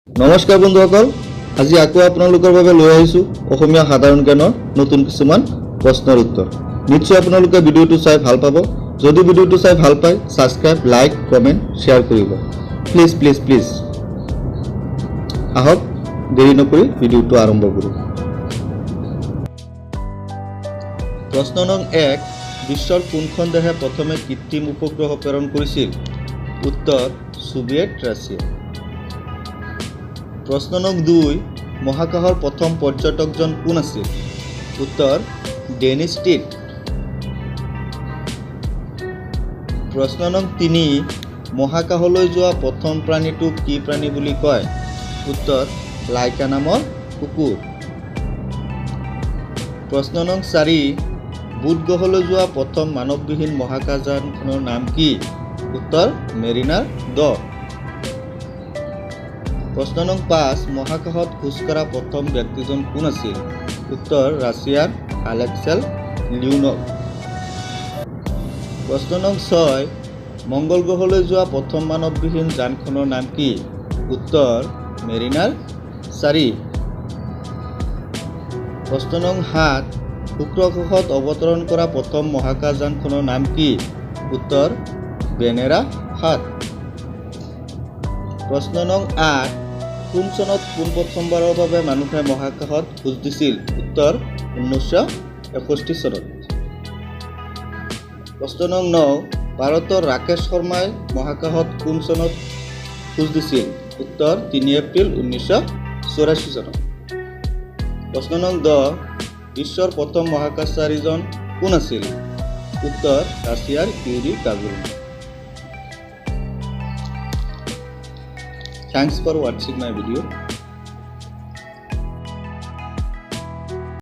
নমস্কাৰ বন্ধুসকল, আজি আকৌ আপোনালোকৰ বাবে লৈ আহিছোঁ অসমীয়া সাধাৰণ জ্ঞানৰ নতুন কিছুমান প্ৰশ্নৰ উত্তৰ। নিশ্চয় আপোনালোকে ভিডিঅ'টো চাই ভাল পাব। যদি ভিডিঅ'টো চাই ভাল পায়, ছাবস্ক্ৰাইব, লাইক, কমেণ্ট, শ্বেয়াৰ কৰিব, প্লিজ প্লিজ প্লিজ। আহক, দেৰি নকৰি ভিডিঅ'টো আৰম্ভ কৰোঁ। প্ৰশ্ন নং 1, বিশ্বৰ কোনখন দেশে প্ৰথমে কৃত্ৰিম উপগ্ৰহ প্ৰেৰণ কৰিছিল? উত্তৰ, ছোভিয়েট ৰাছিয়া। প্ৰশ্ন নং 2, মহাকাশৰ প্ৰথম পৰ্যটকজন কোন আছিল? উত্তৰ, ডেনিছ টিট। প্ৰশ্ন নং 3, মহাকাশলৈ যোৱা প্ৰথম প্ৰাণীটোক কি প্ৰাণী বুলি কয়? উত্তৰ, লাইকা নামৰ কুকুৰ। প্ৰশ্ন নং 4, বুধ গ্ৰহলৈ যোৱা প্ৰথম মানৱবিহীন মহাকাশযানখনৰ নাম কি? উত্তৰ, মেৰিনাৰ 10। প্ৰশ্ন নং 5, মহাকাশত খোজকঢ়া প্ৰথম ব্যক্তিজন কোন আছিল? উত্তৰ, ৰাছিয়াৰ আলেক্সেল লিওনভ। প্ৰশ্ন নং 6, মংগল গ্ৰহলৈ যোৱা প্ৰথম মানৱবিহীন যানখনৰ নাম কি? উত্তৰ, মেৰিনাৰ 4। প্ৰশ্ন নং 7, শুক্ৰ গ্ৰহত অৱতৰণ কৰা প্ৰথম মহাকাশযানখনৰ নাম কি? উত্তৰ, ভেনেৰা 7। প্ৰশ্ন নং 8, কোন চনত পোনপ্ৰথমবাৰৰ বাবে মানুহে মহাকাশত খোজ দিছিল? উত্তৰ, 1961 চনত। প্ৰশ্ন নং 9, ভাৰতৰ ৰাকেশ শৰ্মাই মহাকাশত কোন চনত খোজ দিছিল? উত্তৰ, 3 এপ্ৰিল 1984 চনত। প্ৰশ্ন নং 10, বিশ্বৰ প্ৰথম মহাকাশচাৰীজন কোন আছিল? উত্তৰ, ৰাছিয়াৰ Yuri Gagarin. Thanks for watching my video.